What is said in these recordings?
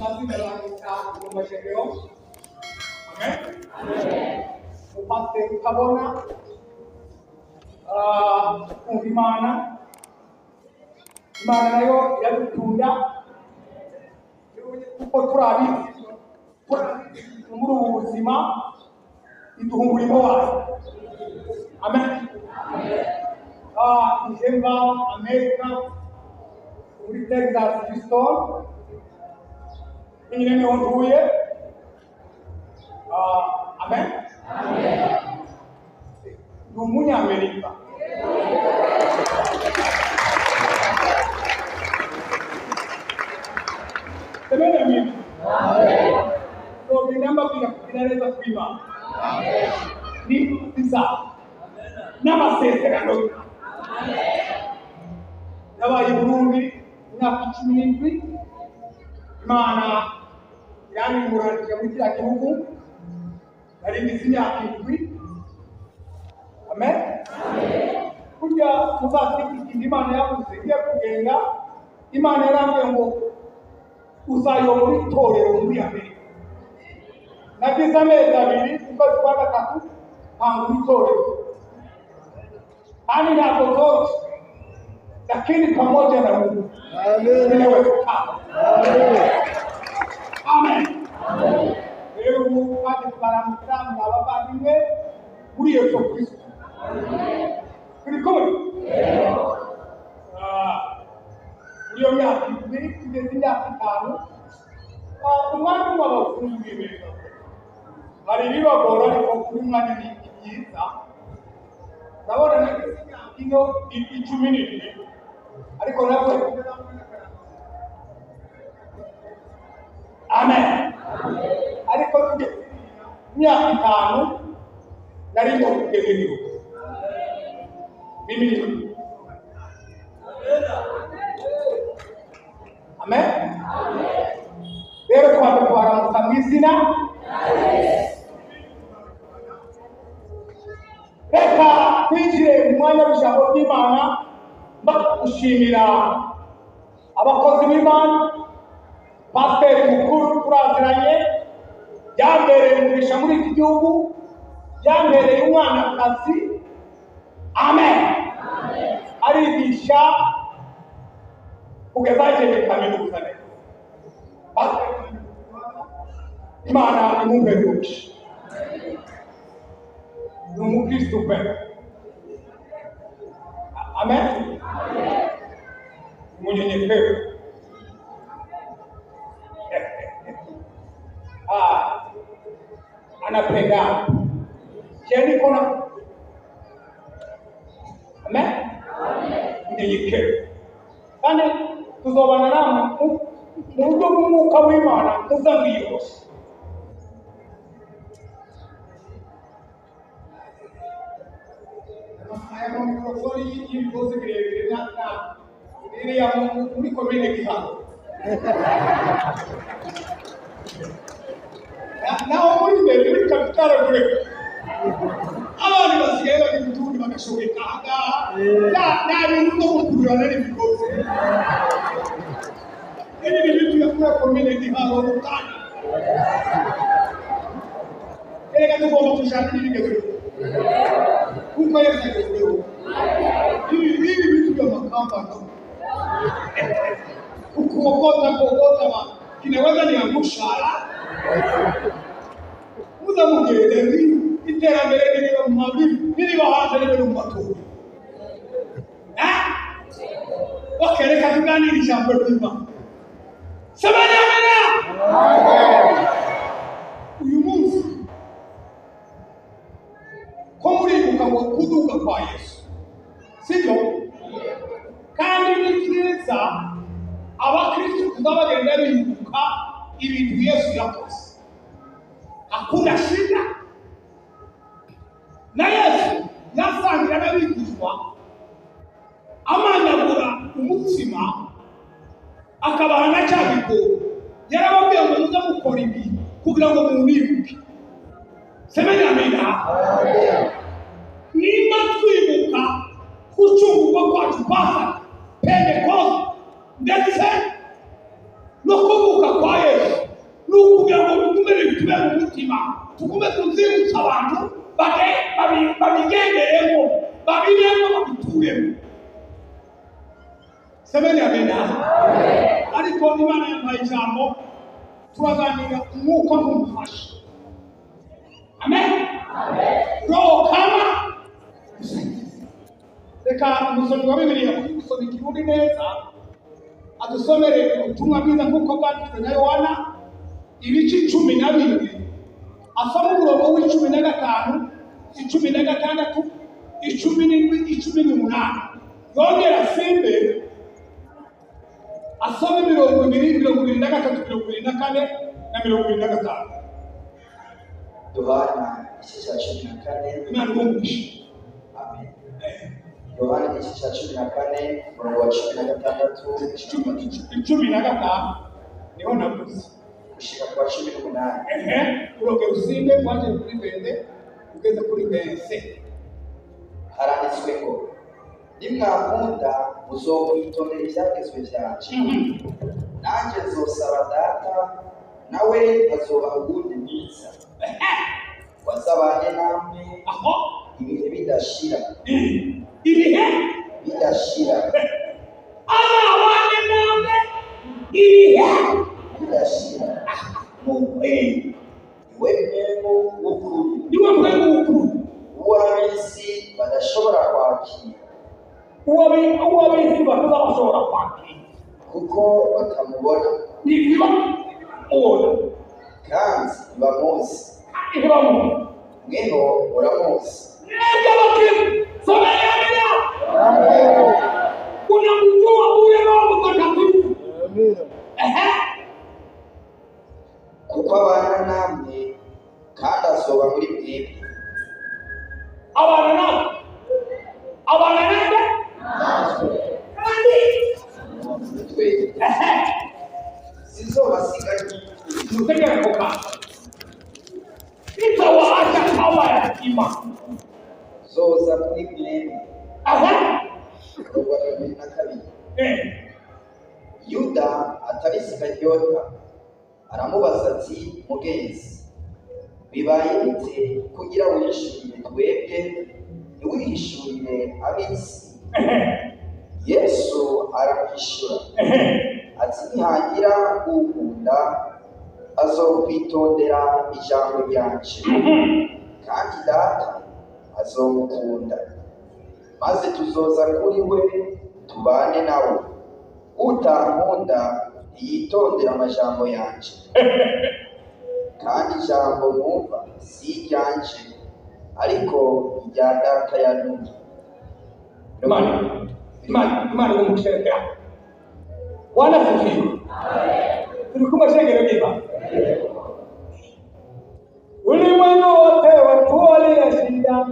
Amazina banyita Ngoma Gedeon. Amen. Umupasiteri utabona, kumva Imana. Imana nayo iradukunda kuko turi abisi muri ubu buzima, iduha umurimo wayo. Amen. Njemba Amerika muri Texas, Houston, nyine niho ntuye. Amen. Ndi umunyamerika. Semeni amina. Nzogenda mbabwira kugira neza kw'Imana n'imbabazi n'amasezerano. Nabaye i Burundi imyaka 17, Imana yanyimuranyije muri kiriya gihugu, nari ngize imyaka 7. Amen. Burya muzasiga ikintu Imana yavuze ngiye kugenda, Imana yarambwiye ngo uzayobora itorero muri Amerika. Nagize amezi 2, ukwezi kwa 3 ntangura itorero, kandi ntabwo byoroshye, lakini pamoja na Mungu inawezekana. Amen. Rero ubu kandi kubaramutsa muri abavandimwe muri Yesu Kristo. Turi kumwe? Muri iyo myaka 7 kugeza imyaka 5, umwanya umwe abazungu bibera hari ibibagora, ariko kuri mwanya ni byiza. Ndabona nagize imyaka ino 17, ariko nabwo. Amen. Ariko tugeze imyaka 5 nari ngo kugeza igihugu mimi. Amen. Rero twaje kubaramutsa mu izina. Reka twinjire mu mwanya w'ijambo ry'Imana, gushimira abakozi b'Imana. Pasiteri mukuru turaziranye, yambereye umugisha muri iki gihugu, yambereye umwanakazi. Amen. Arigisha kugeza agejeje kaminuza neza. Imana imumpe umugisha. Ni umukristo pe. Amen. Umunyenyekevu. Anapenda. Jeni kona. Amen. Unyenyekevu. Kandi tuzobana namwe mu buryo bw'umwuka w'Imana muza mwiyoroshye. Aya mikorofoni y'ibigozi birebire na iriya muri komine Gihanga. Naho muri imbere muri kapitale kure abantu basigaye bari utundi bagashobeka ahangaha, nta bintu byo gukururana n'imigozi. Ibi ni ibintu yakura komine Gihanga rutana. Erega tugomba kujana n'ibigezweho kuko Yesu agezweho. Ibi bintu by'amakambano kukuokota kuokota kinaweza niangusha. Muza mugende iterambere ririba mu mabiri ririba hanze ribe mu matora. Bakereka tuganira ijambo ry'Imana. Semeni amena. Uyu munsi ko muribuka ngo kuduka kwa Yesu, sibyo? Kandi ni byiza abakristo tuzabagenda bibuka ibintu Yesu yakoze. Hakuna shida. Na Yesu yasangira n'abigishwa amanyagura umutsima akabaha na cya gikombe. Yarababwiye ngo muze mukora ibi kugira ngo munibuke. Semeni amina. Nimba twibuka gucungurwa kwacu Pasaka, Pentekoste ndetse no kuvuka kwa Yesu, bitube mu mutima, tugume tubyibutsa abantu babigenderemo, babiremo, babituremo. Semeni amena. Ariko Imana yampaye ijambo, turaganira umwuka nk'umufasha. Amen. Roho kama msaidizi. Reka umusomyi wa Bibiliya uri gusoma ikirundi neza adusomere ubutumwa bwiza nk'uko bwanditswe na Yohana ibice 12, asoma umurongo w'15, 16, 17, 18, yongera asimbe asome 20, 23, 24 na 25. Yohana igice cya 14. Imana umugisha. Amen. Yohana igice cya 14 umurongo wa 16 15 niho navuze gushika kwa 18. Urongera usimbe waje kuri bende ugeze kuri bense. Haranditswe ngo nimwankunda muzokwitondera ibyagezwe byanje, nanjye nzosaba Data nawe azobaha uwundi mwiza wazabanye namwe aho ibihe bidashira. Ibihe bidashira. Azabane namwe ibihe bidashira. Niwe mwemu w'ukuri, niwe mwemu w'ukuri uw'ab'isi badashobora kwakira, uw'ab'isi batazabashobora kwakira kuko batamubona, ntibamubona kandi ntibamuzi. Ntibamuzi. Mweho muramuzi. Mwebwe abakristo, someni amina. Unamjua ule Roho Mtakatifu. Kuko abana namwe kandi azoba muri mwebwe. Abana namwe, abana namwe kandi twebwe. Sinzobasiga mutegera ako kantu. Nitawaacha kama yatima. Zoza muri mwebwe. Umurongo wa 22. Yuda atari Iskariyota aramubaza ati mugenzi, bibaye bite kugira wihishurire twebwe ntiwihishurire ab'isi? Yesu aramwishura ati nihagira unkunda azokwitondera ijambo ryanje, kandi Data azomukunda, maze tuzoza kuri we tubane nawe. Utankunda ntiyitondera amajambo yanje, kandi ijambo mwumva si iryanje ariko irya Data yantumye. Imana igumushekera. Bwana asifiwe. Turi kumwe shengero ry'Imana. Ulimwengu wote watu walia shida,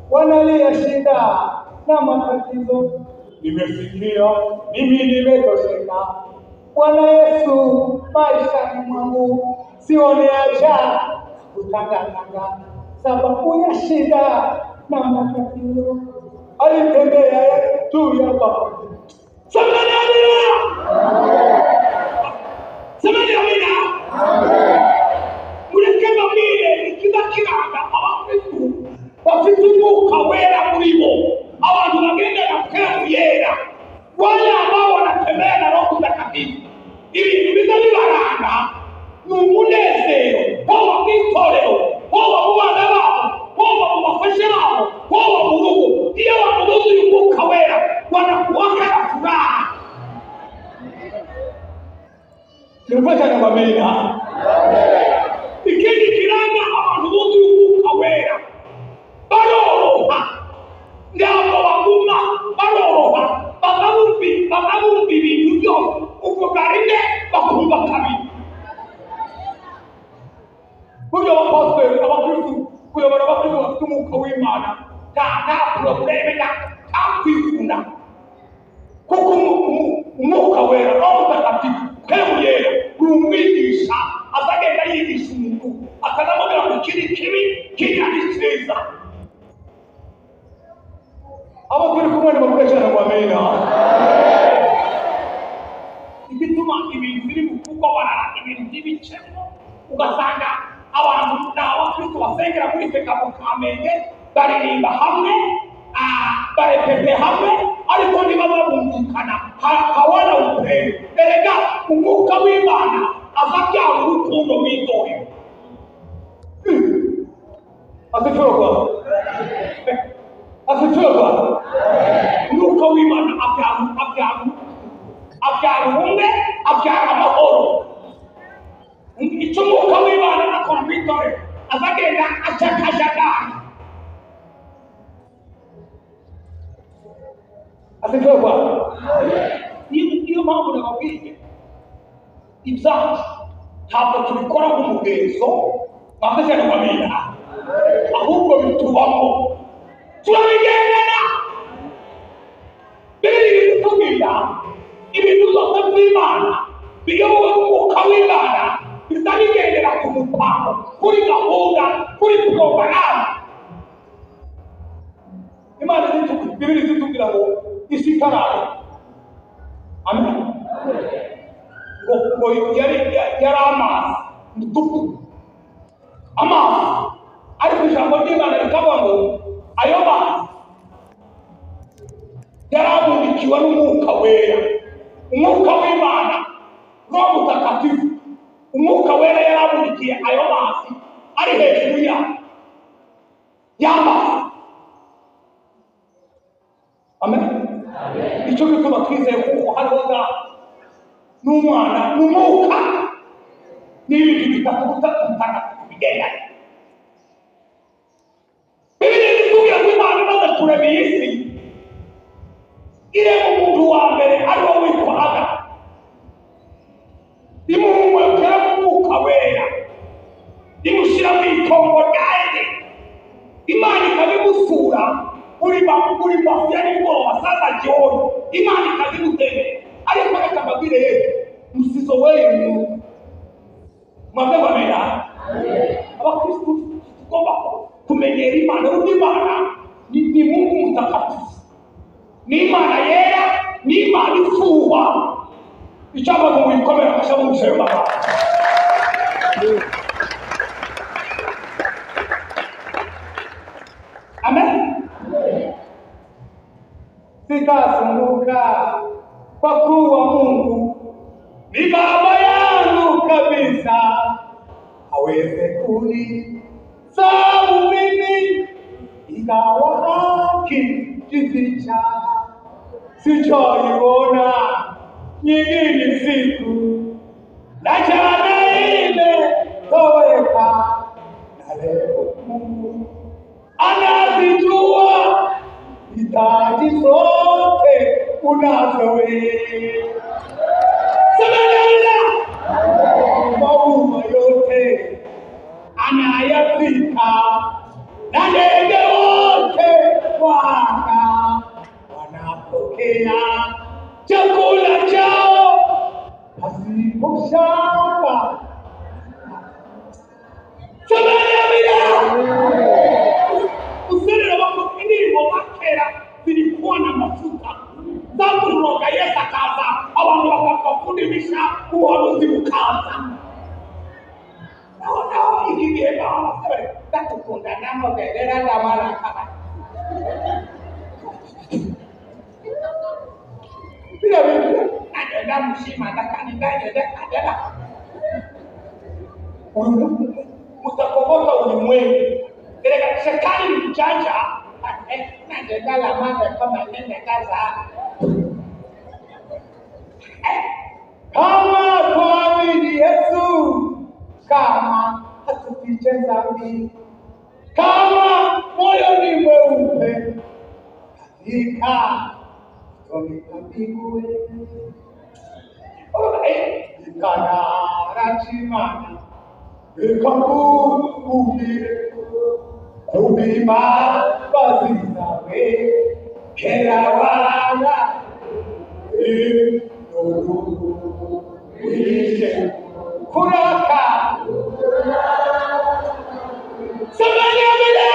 wanalia shida na matatizo. Nimesikia mimi nimetosheka, Bwana Yesu maishani mwangu sione haja kutangatanga sababu ya shida na matatizo. Alitembea juu ya bahari. Semeni amina. Semeni amina. Mureke mbabwire ikiza kiranga abakristu bafite umwuka wera muri bo, abantu bagenda na mpemu yera, wale ambao wanatembea na Roho Mtakatifu. Ibintu biza bibaranga ni umunezero, hoba mu itorero, hoba mu bana babo, hoba mu bafasha babo, hoba mu rugo. Iyo abantu buzuye umwuka wera wanakuwaka na furaha. Nimfasha na amina. Ikindi kiranga abantu buzuye umwuka wera baroroha, ntabwo baguma, baroroha, bakabumva ibintu byose, uvuga rimwe bakumva kabiri. Burya abapasiteri, abakristu, kuyobora abakristu bafite umwuka w'Imana nta probleme, nta kwivuna, kuko umwuka wera Roho Mtakatifu mpemu yera ni umwigisha, azagenda yigisha umuntu akanamubwira ngo iki ni kibi, kiriya ni cyiza. Abo turi kumwe nibavuge cyane ngo amina. Igituma ibintu biri mu kuko barara ibintu by'ibicemo, ugasanga Abantu ni abakristo basengera muri FECABU Kamenge, baririmba hamwe, barepete hamwe, ariko ntibaba bumvikana, hawana upendo. Erega umwuka w'Imana aza abyara urukundo mu itorero. Asifiwe Bwana. Asifiwe Bwana. Umwuka w'Imana abyara ubumwe, abyara amahoro. Icyo umwuka w'Imana akora mu itorero, azagenda aca akajagari. Asifiwe Bwana. Niyo mpamvu nababwiye ibyacu ntabwo tubikora nk'umugenzo bameze nk'ababira, ahubwo bitubamo, turabigendana. Bibiliya itubwira ibintu byose by'Imana biyobowe n'umwuka w'Imana biza bigendera ku mupango, kuri gahunda, kuri porogaramu. Imana Bibiliya itubwira ngo isi itarare. Amen. Ngo yari amazi mutuku, amazi, ariko ijambo ry'Imana rikavuga ngo ayo mazi yarabundikiwe n'umwuka wera, umwuka w'Imana, Roho Mutagatifu. Umwuka wera yarabundikiye ayo mazi ari hejuru y'amazi. Amen. Icyo gituma twizeye kuko hariho Data n'Umwana n'Umwuka, n'ibindi bitatu butatu bigendanye. Bibiliya itubwira ngo Imana imaze kurema iyi si, irema umuntu wa mbere ari we witwa Adamu, imuhumekera mu mwuka wera, imushyira mu itongo rya Edeni. Imana ikabimusura buri mafu ya nimugoroba sasa jioni, Imana ikazimutembera. Ariko reka mbabwire yewe, musizoweye Mungu. Mwebwe mwamenya? Abakristo tugomba kumenyera Imana. Burya Imana ni Mungu mtakatifu, ni Imana yera, ni Imana ifuha. Icyampa ngo muyikomere amashyi mumusheyo mama. Amen. Sitasumbuka kwa kuwa Mungu ni baba yangu kabisa, hawezi kunisahau mimi, ingawa akijificha. Sichoiona nyingine siku na jana imetoweka, na leo Mungu anazijua hitaji zote unazo wewe. Sema maua yote anayapika, na ndege wote waka wanapokea chakula chao pasipo shaka. Sema usere wako indirimbo za kera zilikuwa na mafuta zakuroga Yesu akaza, abantu bakafundimisha ubuhanuzi bukaza. Naho iki gihe abasore ndakukunda namugendera ndamaraka biriya bintu nagenda mushima ndakandi ndagenda kagera mutakobota ulimwengu. Erega shetani ni mjanja, nagenda la mama kama nenda kaza. Kama tuamini Yesu, kama hatufiche dhambi, kama moyo ni mweupe katika mbinguni, ikanarachimana ikakubire kubima bazizawe kerawana wishe kuraka samanyamira.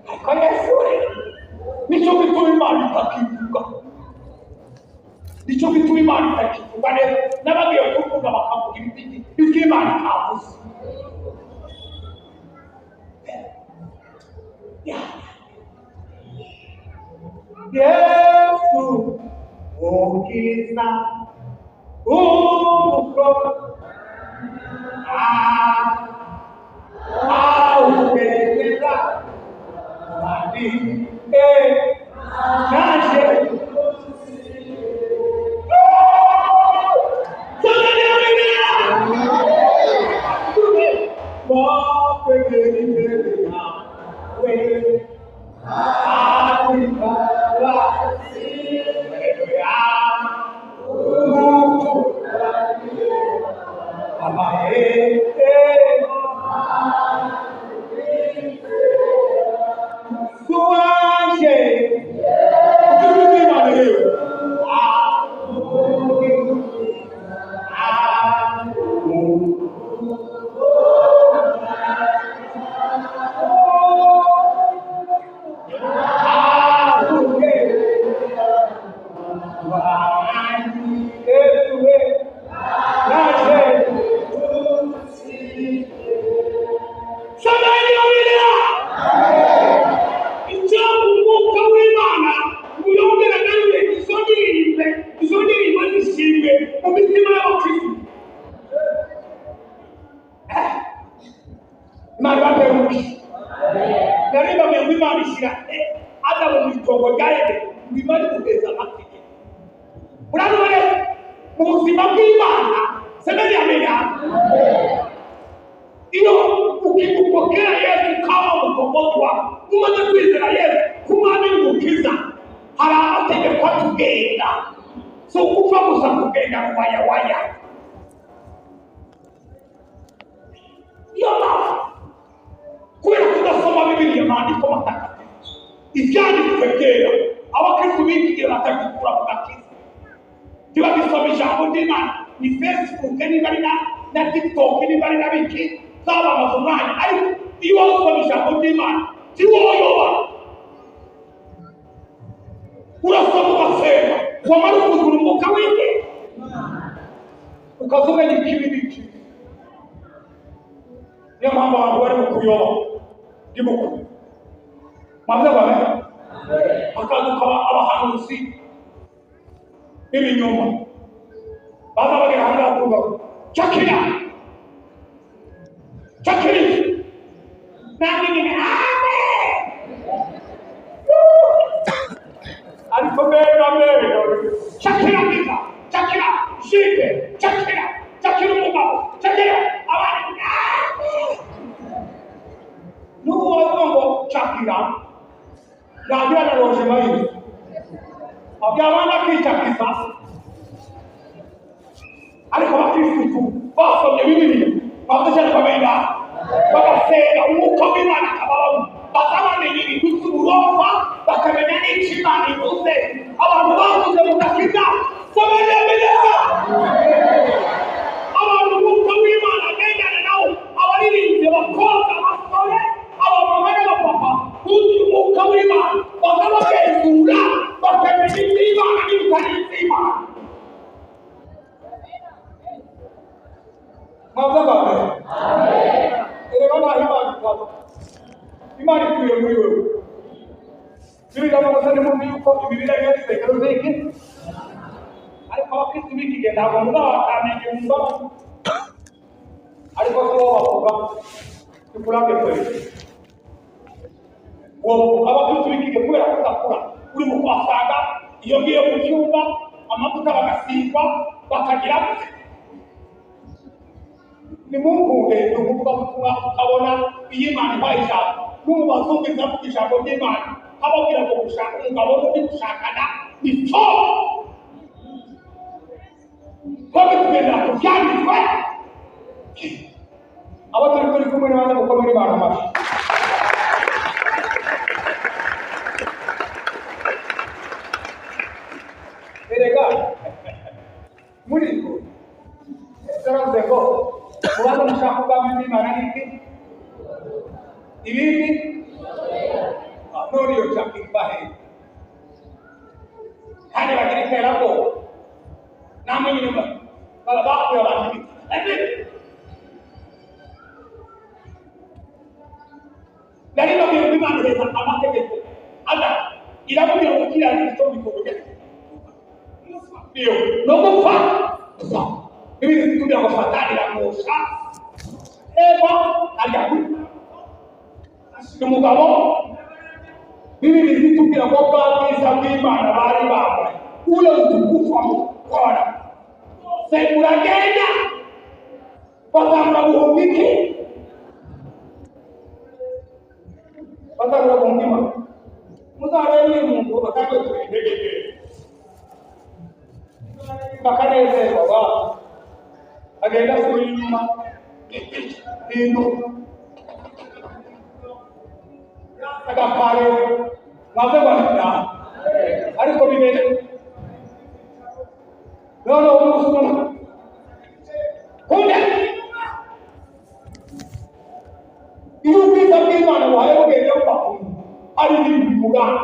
Ariko Yesu Nicyo gituma Imana itakivuga, nicyo gituma Imana itakivuga neza. N'abagiye kuvuga bakavuga ibiti ibyo Imana itavuze. Yesu ukiza umukobwa awugendera bandi naje Namwe nyine bakuye abantu nari babwiye ko Imana iheza amategeko ada iramubwira ngo kiriya gito bikorwa no gupfa gusa ibindi bitubwira ngo Satani iramwosha Eva ajya kuri umugabo. Bibiri zitubwira ngo bwa bwiza bw'Imana bari bambaye ule utukufu wa Bwana se uragenda batangura guhunga iki? Batangura guhunga Imana. Muzarebe umuntu batangiye kureba bakanezerwa ba agenda asubira inyuma hino agakare maze barita ariko bibere none umusuma kunde iyo ubwiza bw'Imana buhaye bugenda buba ari ibintu bimugana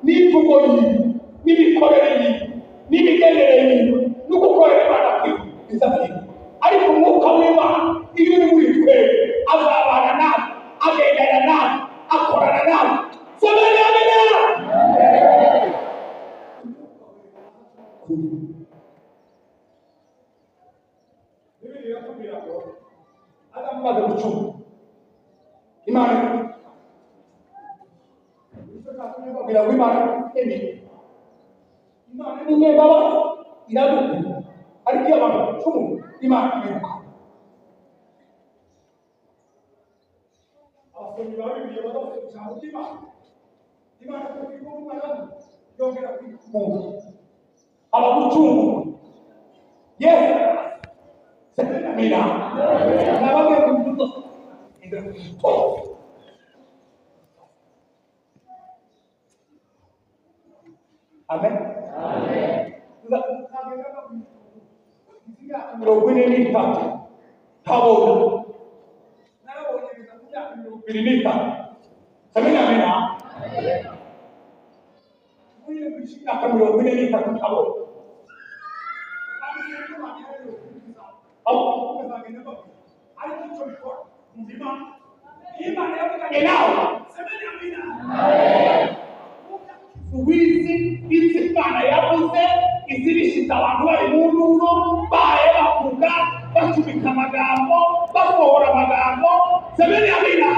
n'imvugo yiwe n'imikorere yiwe n'imigendere yiwe no gukorera Imana kwiwe bizahinduka. Ariko umwuka w'Imana iyo uri muri twebwe azabana nawe, agendana nawe, akorana nawe. Semeni amina. Bibiliya iratubwira ngo Adamu amaze gucumura Imana babwira ngo Imana emeye, Imana ni nyembabazi iradukunda, ariko iyo abantu bacumura Imana ibiruka. Abasomyi ba Bibiliya badafite ijambo ry'Imana, Imana ikubwira umwana yongera kwikunda abagucungura. Yesu amina. Nababwiye ngo imbuto Amen. Amen. 43 ntabona narabonye biza ku myaka 23. Semeni amina. Uye imyaka 43 ntabona. Ariko icyo bikora muzima Imana yavuganye nawe. Semeni amina. Ubizi ibyo Imana yavuze izibishita abantu bari mu nduru baye bavuga bacubika amagambo basohora amagambo. Semeni amina.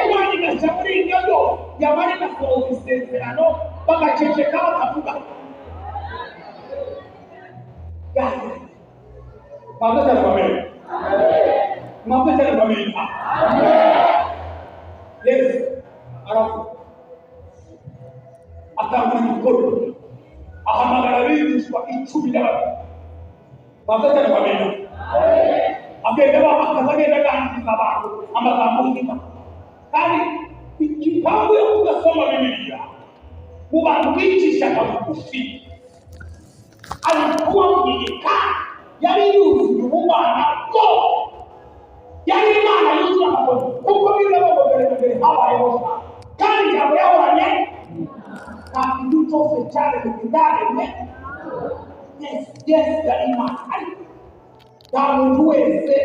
Imana igaca muri iryo ngo yamara igasohoza isezerano bagaceceka bakavuga. Yesu aravuga atangura igikorwa ahamagara abigishwa 12 bagatana agenda bakaza agenda aganiriza abantu amagambo y'Imana. Kandi igipangu yo kudasoma Bibiliya mu bantu bicishaga bugufi alikuwa mnyenyekevu, yari yuzuye ubumana bwo yari Imana yuzuye amahoro, kuko Bibiliya ngo mbere na mbere habayeho kandi ijambo yahoranye nta kintu cyose cyaremwe kitaremwe. Yesu yari Imana, ariko nta muntu wese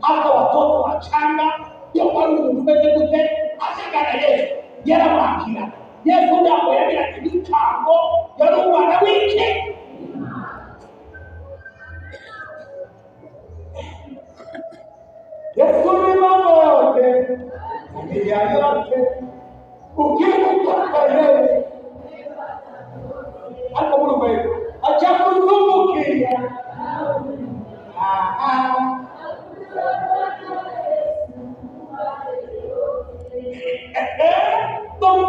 hata watoto wachanga iyo wari umuntu umeze gute ashagana Yesu yaramwakira. Yesu ntabwo yagiraga ibitambo, yari umwana w'iki. Yesu ni mambo yote, dunia yote, ukimtaka yeye ariko muri wewe acha kuzungukia.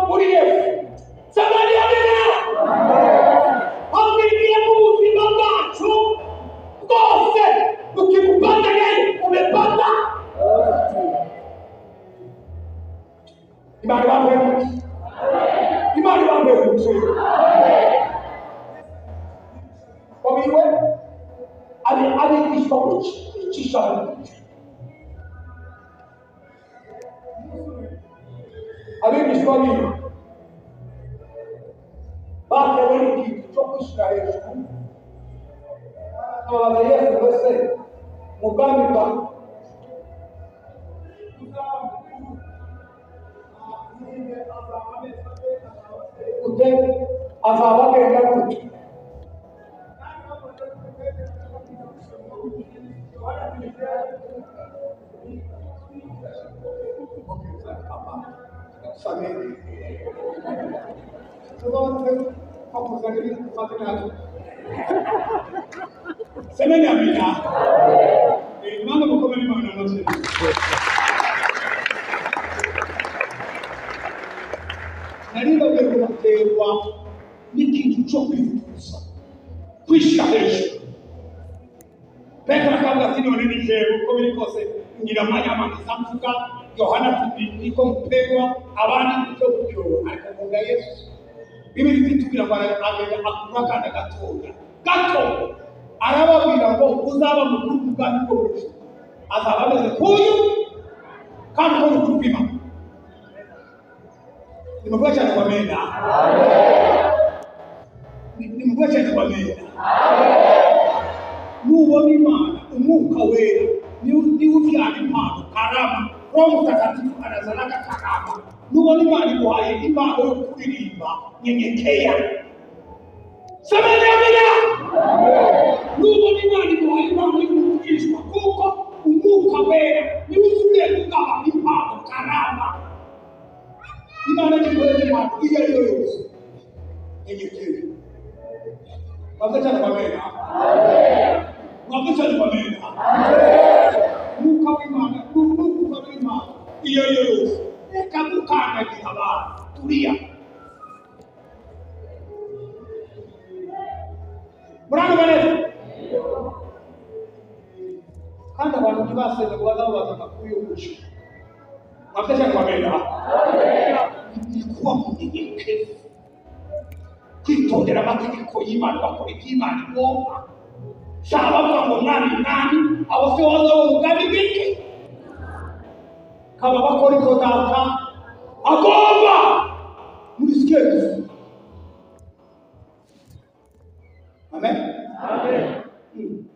Muri Yesu Semeni amina. Afikie mu buzima bwacu bwose, ukimupata yeye umepata Imana ibambe. Imana ibambe. Babiwe abigishwa kwicisha bugufi. Abigishwa biwe batewe n'ikintu cyo kwishyira hejuru. Mu bwami bwawe azaba agenda gutya. Semeni amina. Imana mukomere Imana nose. Nari babwiye ngo baterwa n'ikintu cyo kwihuta kwishyira hejuru. Petero akavuga ati none ni jewe uko biri kose ngira amanyamaniza mvuga, Yohana ati niko mutegwa, abandi gutyo gutyo, ariko mvuga Yesu. Bibiri itubwira ngo agenda akura akana gatoya gato, arababwira ngo uzaba mukuru mu bwami bwo mu ijuru azaba ameze nk'uyu kandi uko ni ukupima. Nimuvuge cyane kwa mena. Nimuvuge cyane kwa mena. Nubona Imana umwuka wera niwe ubyara impano karama. Roho Mtakatifu anazalaka karama. Nubona Imana iguhaye impano yo kuririmba, nyenyekea. Semeni amina. Nubona Imana iguhaye impano yo kuvugishwa, kuko umwuka wera niwe uzuye kugaba impano karama. Imana iguhaye impano iyo ari yo yose, nyenyekea. Mwavuze cyane kwa mena. Mwavuze cyane kwa mena. Umwuka w'Imana, umwuka w'Imana iyo ari yo yose, reka gukandagira abantu, turiya. Muranyumva neza? Kandi abantu ntibasenge ngo bazababaza amakuru y'umuco. Mwavuze cyane kwa mena. Ni kuba munyenyekevu, kwitondera amategeko y'Imana, bakora iby'Imana igomba. Shaba bavuga ngo mwami mwami, abo se waza wo mugambi bw'iki? Kaba bakora ibyo data agomba. Murisikie vizuri. Amen. Amen.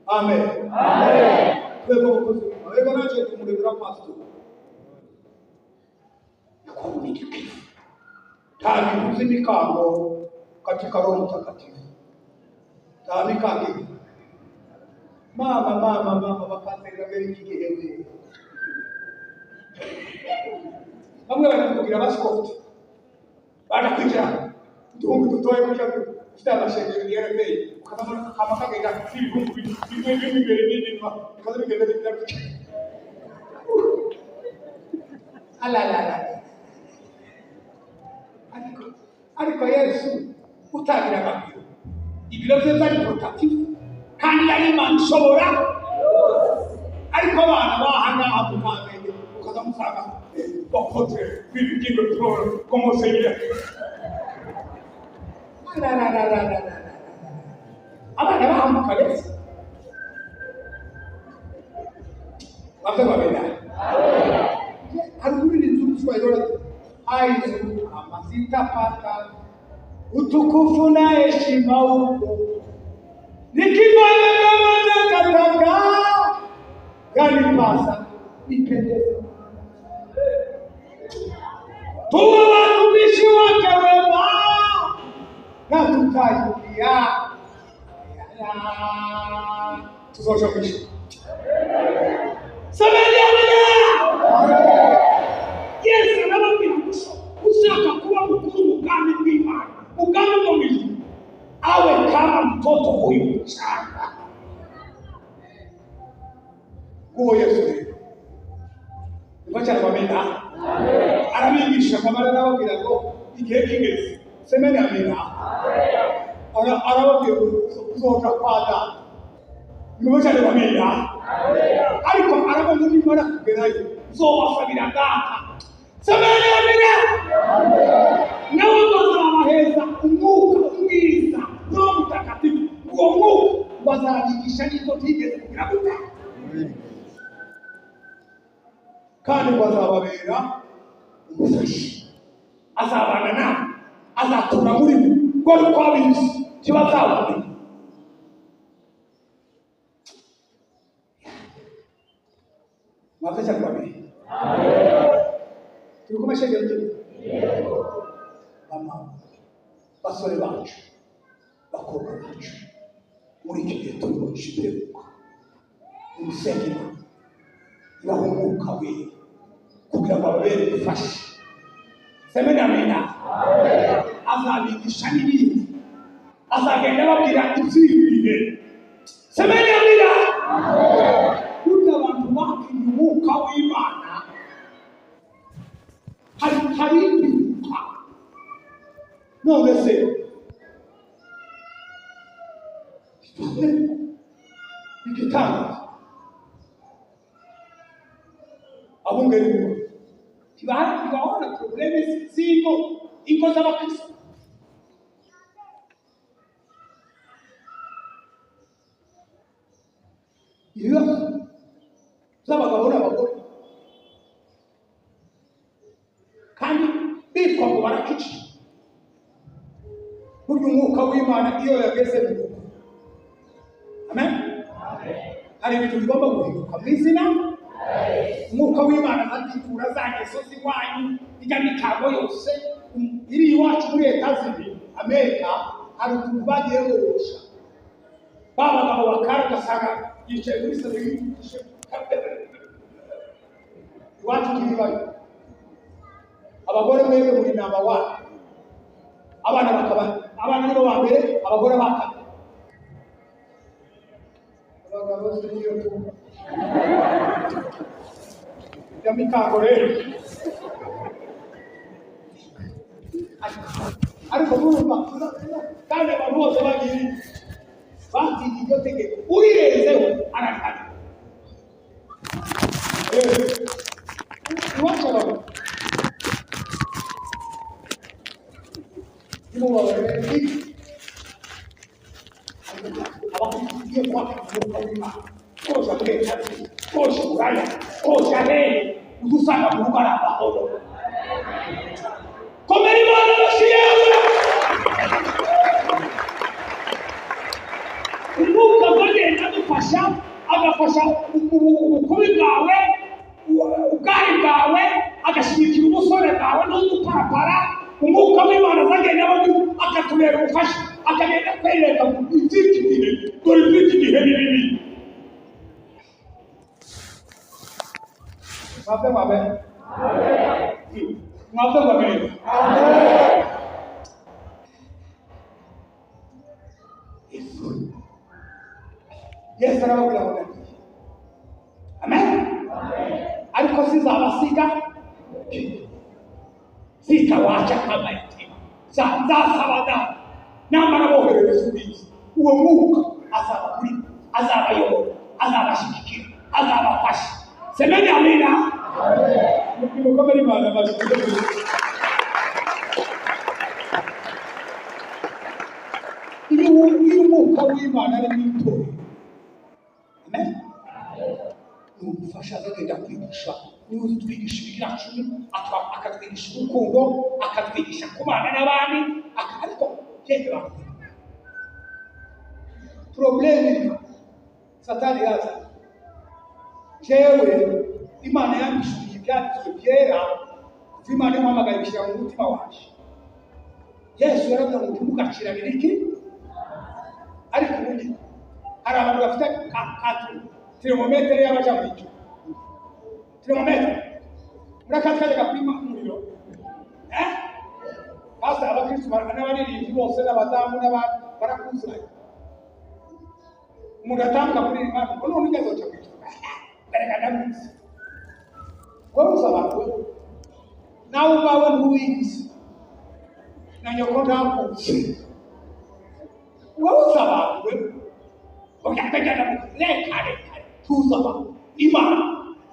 Amen. Amen. Twebwe abakozi b'Imana, reka nanjye tumurebera pastor. Yakuba munyenyekevu. Nta bintu by'imikango katika Roho Mtakatifu. Nta mikango iri. Mama mama mama bakasenga mbere iki gihe we. Bamwe barakubwira basikoti. Barakwinjira. Uduhumbi dutoya gutya ufite amashengero ya RFA ukazabona amakagenda n'ibihumbi bimwe bimwe imbere n'inyuma bikaza bigenda bigira gutya. Alalala. Ariko Yesu utagira amabiro. Ibiro bye byari protective kandi yari Imana ishobora. Ariko abana bahangaha mu Kamenge ukaza musanga bakoze kw'ibigimbe komusengera. Abana bahamuka beza. Bavuze babena. Haruguru n'inzu Kiswahili haizu kama sitapata utukufu na heshima huko nikifanya kama takataka yanipasa nipendeze. Tuwe watumishi wake wema na tutaingia tuzosha mwisho. Semeni amina. Yesu arababwira ngo ushaka kuba mukuru mu bwami bw'Imana, mu bwami bwo mu ijuru, awe kama mtoto huyu mchanga. Nguwo Yesu rero niba cyane amina. Arabigisha akamara arababwira ngo igihe kigeze. Semeni amina. Arababwira ngo uzoja kwa data. Niba cyane amina. Ariko arabona nimara kugerayo uzobasabira data. Semeni amina. Nawe bazabaheza umwuka mwiza, Roho Mtakatifu. Uwo mwuka bazabigisha n'ibyo tigeze kugira gute, kandi bazababera umufasha. Azabana nawe, azatura muri mwe, ngo uko abizi ntibazabumenya. Mwafasha kwa mimi. Turi kumwe shenge mutwe. Mama, basore bacu, bakobwa bacu, muri iki gihe turimo cishiperuka. Nimusenge Imana, ibahe umwuka wera kugira ngo ababere ubufasha. Semeni amina. Azabigisha n'ibindi, azagenda ababwira iby'ibi bihe. Semeni amina. Burya abantu bakinye umwuka w'Imana, hari impinduka. None se igitangaza abungeri ntibabona problème z'ingo, ingo z'abakristo. Ibibazo z'abagabo n'abagore, kandi bitwa ngo barakica. Burya umwuka w'Imana iyo yageze mu rugo, amen, hari ibintu bigomba guhinduka mu izina. Umwuka w'Imana azadikura za ngeso z'iwanyu, ijya mikango yose iri iwacu muri Leta zibiri Amerika. Hari utuntu bagiye borosha ba bagabo bakara, ugasanga yicaye muri salo yigishe. Iwacu ntibibayo. Abagore mwebwe muri namba wani, abana bakaba abana nibo ba mbere, abagore ba kabiri. Abagabo si niyo tuba ya mikango rero. Ariko murumva kandi abantu bose bagiye batinye iryo tegeko, urirenzeho ararihana. Iwacu abagabo nimubabare abakwiye kwaka umwuka w'Imana, kosha muri Leta, kosha Buraya, kosha hehe, udusanga mu rugo ari amahoro. Komera Imana amashyi yawe. Umwuka agenda adufasha, agafasha ubukumi bwawe, ubwari bwawe, agashyigikira ubusore bwawe n'uduparapara. Umwuka w'Imana azagenda akatubera ubufasha, akagenda akwereka iby'iki gihe, dore iby'iki gihe ni bibi. Mwabwe mwabe, mwabwe mwabe. Yesu arababwira ngo ndagiye. Amen. Ariko sizabasiga, sitawacha kama yatima. Nzasaba Data, namara boherereza ubwiza. Uwo mwuka azaba muri, azabayobora, azabashyigikira, azabafasha. Semeni amina. Mukomere Imana amashyi. Iyo umwuka w'Imana ari mu itorero, amen, ni umufasha azagenda kwigisha. Niwe utwigisha ibigira cumi, akatwigisha urukundo, akatwigisha kubana n'abandi. Ariko byende bantu problème Satani yaza. Jewe Imana yambishuriye ibyanditswe byera, kuva Imana imuhamagaye ibishyira mu mutima wanje. Yesu yaravuze ngo ntimugaciranire iki. Ariko ubundi hari abantu bafite thermomètre y'abaja mu ijuru, thermomètre muri aka kanya gapima umuriro. Basa abakristu n'abaririmbyi bose n'abadamu n'abandi barakuzuranye. Umuntu atambuka kuri iri mpamvu ngo none ugeze uca mu ijuru, reka ndabizi. Wowe uzi abantu, wewe nawe ubwawe ntuwizi, na nyoko ntakuzi. Wowe uzi abantu, wewe reka reka tuzi abantu. Imana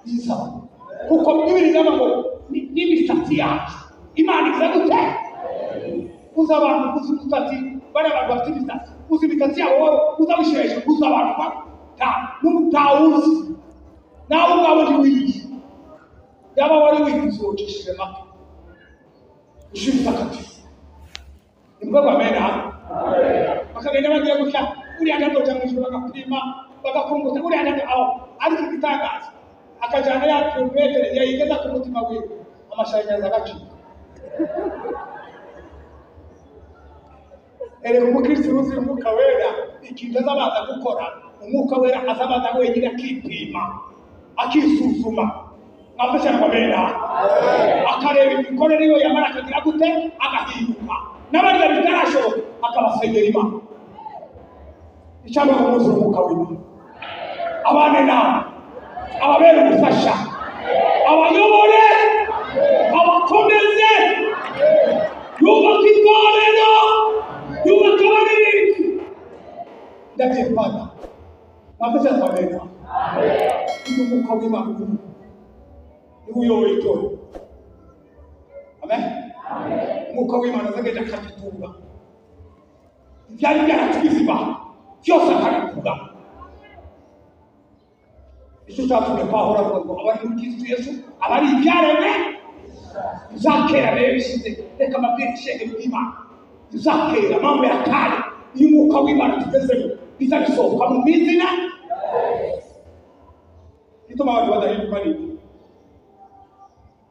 izi abantu, kuko Bibiri iravuga ngo n'imisatsi yacu Imana iza gute. Uzi abantu, uzi umusatsi, bariya bantu bafite imisatsi, uzi imisatsi yabo wowe uzabishyira hejuru. Uzi abantu ntawuzi, nawe ubwawe ntiwiyizi. Yaba wari wiyizi wocishije make ijwi mtakatifu. Ni mkwego amena. Bakagenda bagiye gutya, uriya ntazoja mu ijuru, bagapima bagakunguta uriya ntazo aho. Ariko igitangaza, Akajyana ya kilometero yayigeza ku mutima wiwe, amashanyarazi agacika. Erega umukristo wuzuye Umwuka Wera, ikintu azabanza gukora, Umwuka Wera azabanza wenyine akipima, akisuzuma, mwafasha kwamena, akareba imikorere yiwe, yamara akagira gute? Agahinduka. N'abandi bitarashoboka akabasengera Imana. Icyampa ngo mwuzure Umwuka w'Imana, abane nawe, ababere umufasha, abayobore, abakomeze, yubake itorero, yubake abaririmbyi. Ndagiye kwana, mwafasha kwamena. Uyu Mwuka w'Imana urimo niwe uyoboye itorero. Amen. Umwuka w'Imana azagenda akagitunga ibyari byaratubiziba byose, akabikura. Icyo cyatumye Pawulo avuga ngo abari muri Kristo Yesu abari ibyaremwe, ibya kera rero bishize. Reka mbabwire, ishengero ry'Imana, ibya kera, mambo ya kale, iyo Umwuka w'Imana tugezemo biza bisohoka mu izina. Gituma abantu badahinduka ni iki?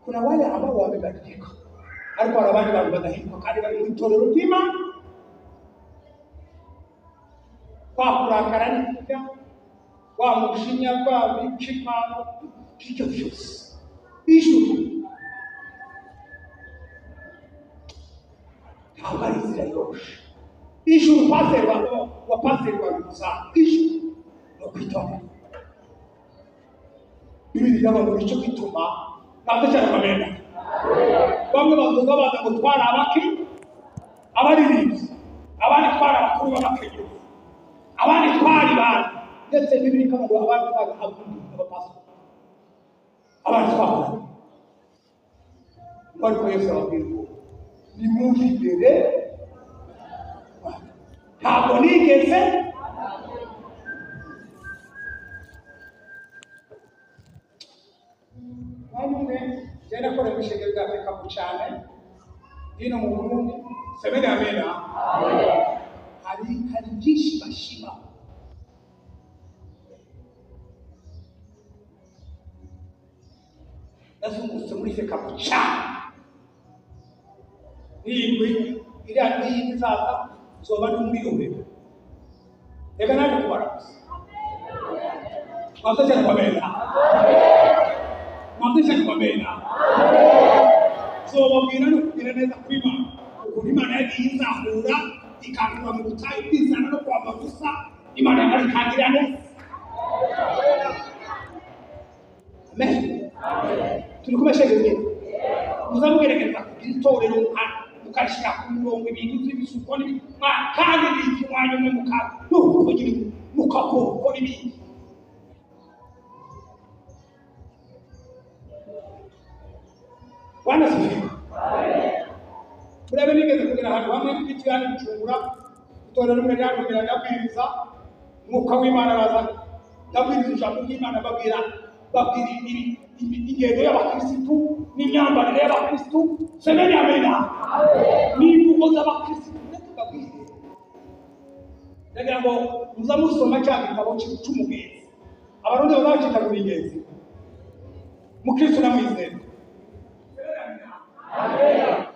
Kuna wale ambao wamebadilika, ariko hari abandi bantu badahinduka kandi bari mu itorero ry'Imana. Kwa kurakara n'ikujya wa mushinya kwa bicikano, ibyo byose ijuru ntabwo ari inzira yoroshe. Ijuru, paseri wa paseri wa gusa, ijuru no kwitonda. Bibiri y'abantu, nicyo gituma ntabwo cyane bamena. Bamwe bavuga baza ngo twari abaki, abaririmbyi, abandi twari abakuru b'abakenyezi, abandi twari bantu, ndetse Bibiri ikavuga ngo abandi twari abapasitori, abandi twakora. Ariko Yesu ababwira ngo nimwumve imbere, ntabwo nigeze. Mwanya umwe njye nakoreye ubushinge bwa Afurika cyane hino mu Burundi. Semene amena. Hari byinshi bashima. Nazungurutse muri FECABU cyane. N'iyindwi iriya n'iyindi izaza nzoba ndi muri iyo. Reka naje kubaramuza. Mwakoze cyane kwamena, mwakoze cyane kwamena. Nzobabwira no kugira neza kw'Imana, ukuntu Imana yagiye izahura ikankura mu butayu, kwizana no kwamba gusa Imana ikangira neza. Amen. Turi kumashenge nyine, muzamugerageza kugira itorero mukarishyira ku murongo, ibintu by'ibisuko kandi n'ibyo umwanya umwe nuko nyine mukakora ukora ibindi. Bwana sifiwe. Murabe, nigeze kugera ahantu hamwe tw'ikiganiro gucungura itorero rimwe ryantumira, ndabwiriza, Umwuka w'Imana araza, ndabwiriza ijambo ry'Imana, babwira ingendo y'abakirisitu n'imyambarire y'abakirisitu. Semeni amena. N'imvugo z'abakirisitu. Ndetse mbabwire, ndagira ngo muza musoma cya gitabo cy'umugenzi, Abarundi bazabacita ngo ni ingenzi, mukristo namwizera.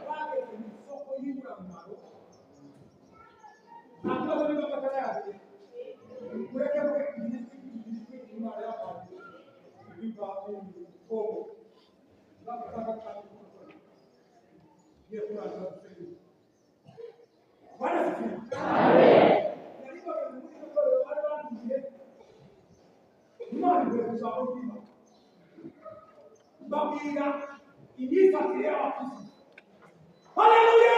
Bageze mu isoko y'imburamumaro, nta kibazo niba batarayazi. Mureke mwe imana y'abantu biva mu Kongo bakaka ngiye kurangiza gusenga. Bwana asifiwe. Nari bageze muri iryo torero, bari babwiye Imana imbere ku ijambo ry'Imana, babwira imyifatire y'abakristo. Haleluya!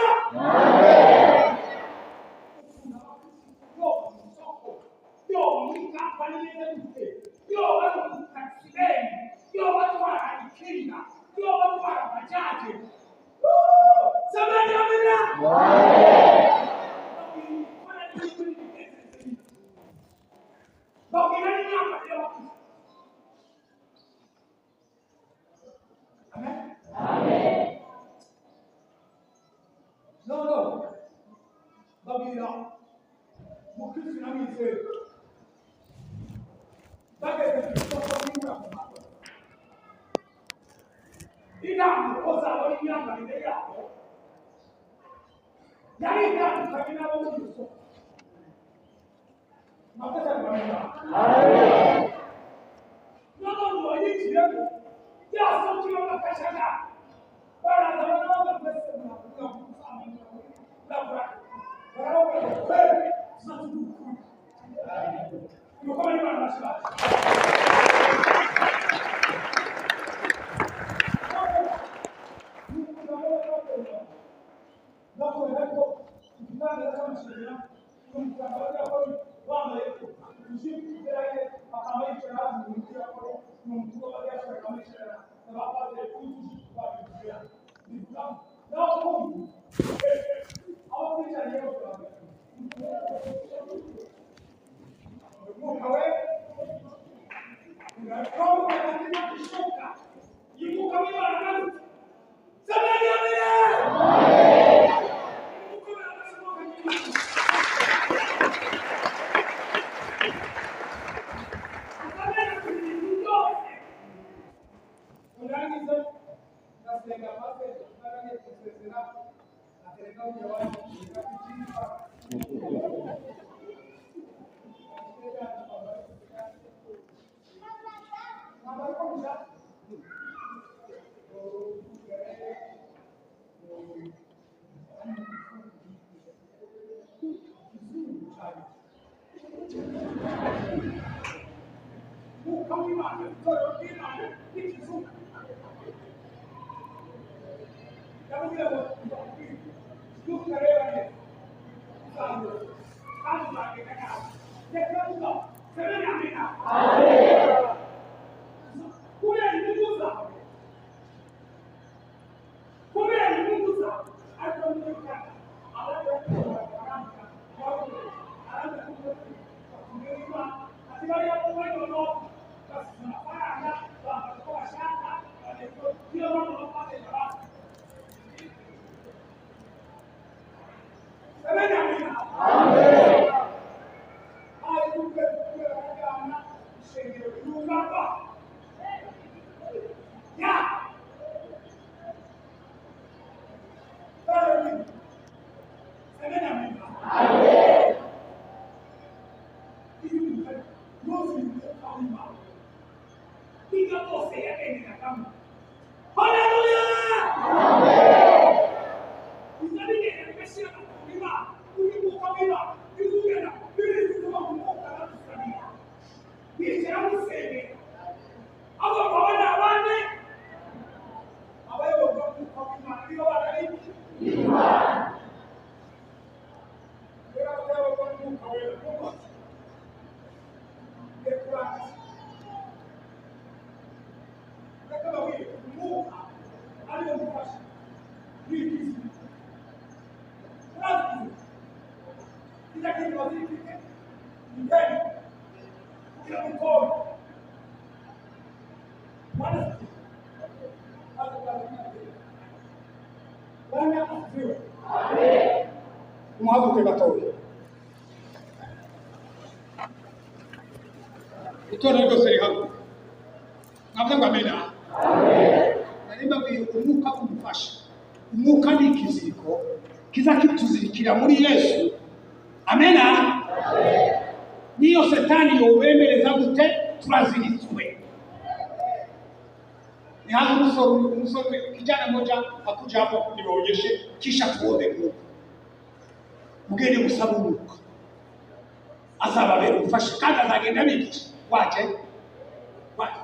Ukuntu abakristo yoba mu isoko, yoba muri kampani neza gute, yoba ari umutaximeni, yoba atwara ikinga, yoba atwara bajaje. Semeni amena. Babwira imikorere n'imitekerereze mibi, babwira n'imyambarire y'abakristo. Amen. No. Babwira mukristo n'amizero, bageze ku isoko y'imburamumaro. zabo n'imyambarire yabo yari itandukanye n'abo mu isoko. Mwakoze Rwanda. Noneho ngo bayinjiremo rya soko ibamo akajagari, baraza barabaga mbese mwavuga ngo muzamura baravuga ngo twebwe tuzatugira ukuri. Nuko bari barabashaje. Muhaguruke gatoya. Itorero ryose rihaguruke. Mwavuze ngo amena. Nari mbabwiye umwuka umufasha. Umwuka ni ikiziriko kiza kituzirikira muri Yesu. Amena. Niyo Satani yobemereza gute turaziritswe. Nihaze umusore kijana mmoja akuja hapo niwaonyeshe kisha tuombe Mungu. Mugende musaba umwuka azababera umufasha kandi azagenda abigisha. Waje waje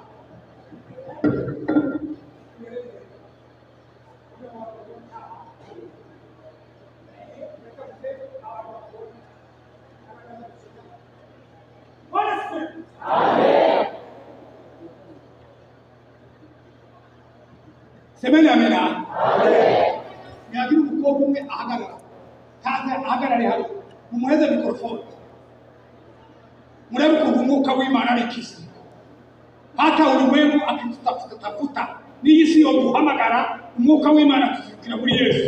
Semeni amena. Nihagira umukobwa umwe ahagarara ahagarare hano mumuheze mikorofone murebe ukuntu umwuka w'Imana ari ikiziriko. Hata ulimwengu akitutafuta n'iyi si yoduhamagara umwuka w'Imana tuzirikira muri Yesu.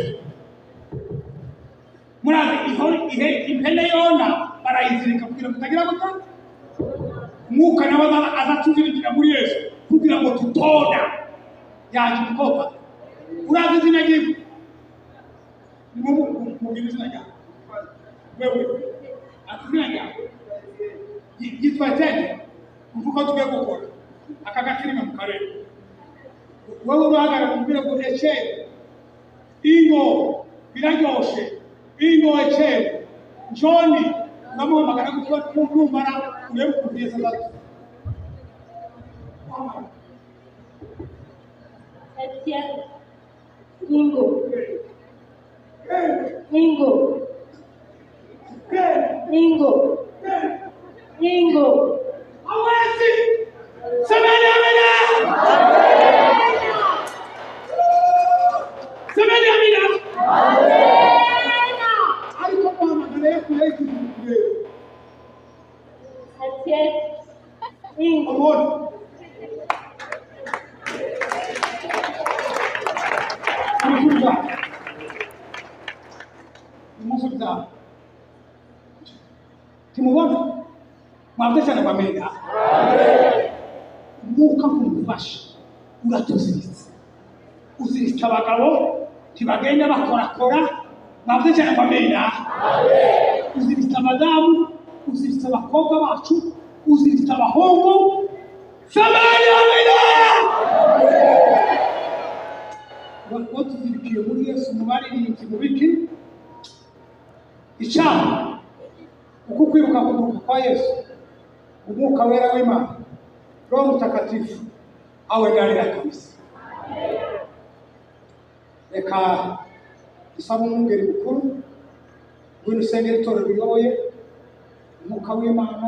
Murazi impene yona barayizirika kugira ngo itagira gute? Umwuka nawe azatuzirikira muri Yesu kugira ngo tutona. Yaje umukobwa Urazi izina ryiwe? Mubwire izina ryawe. Wewe ati izina ryawe yitwa Etienne. Umva uko tugiye gukora aka gafilime mu karere. Wowe uruhagarara umubwire ngo Etienne, ingo biraryoshe, ingo Etienne, John, uramuhamagara gutyo numara urebe ukuntu Yesu azaza. Etienne, Ingo, Ingo, Ingo, Ingo. Hawezi! Semeni amina! Semeni amina! Ariko muhamagara yakuyeho ikintu kureba. Etienne, Ingo. Amoni. Nimusubiza. Nimusubiza. Timubona? Mwavuze cyane ngo amena. Umwuka nk'umufasha uratuziritse. Uziritse abagabo ntibagenda bakorakora. Mwavuze cyane ngo amena. Uziritse abadamu, uziritse abakobwa bacu, uziritse abahungu. Semeni amena. Watuzirikiye muri Yesu mu baririmbyi mu biki? Icyaha uko kwibuka kuguruka kwa Yesu, umwuka wera w'Imana, Roho Mtakatifu awe ndani ya kanisa. Reka dusabe umwungeri mukuru w'ino usengera itorero riyoboye, umwuka w'Imana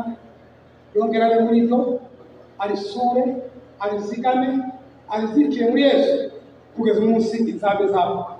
yongera abe muri ryo, arisure, arizigame, arizikiye muri Yesu kugeza umunsi inzambe zavuka.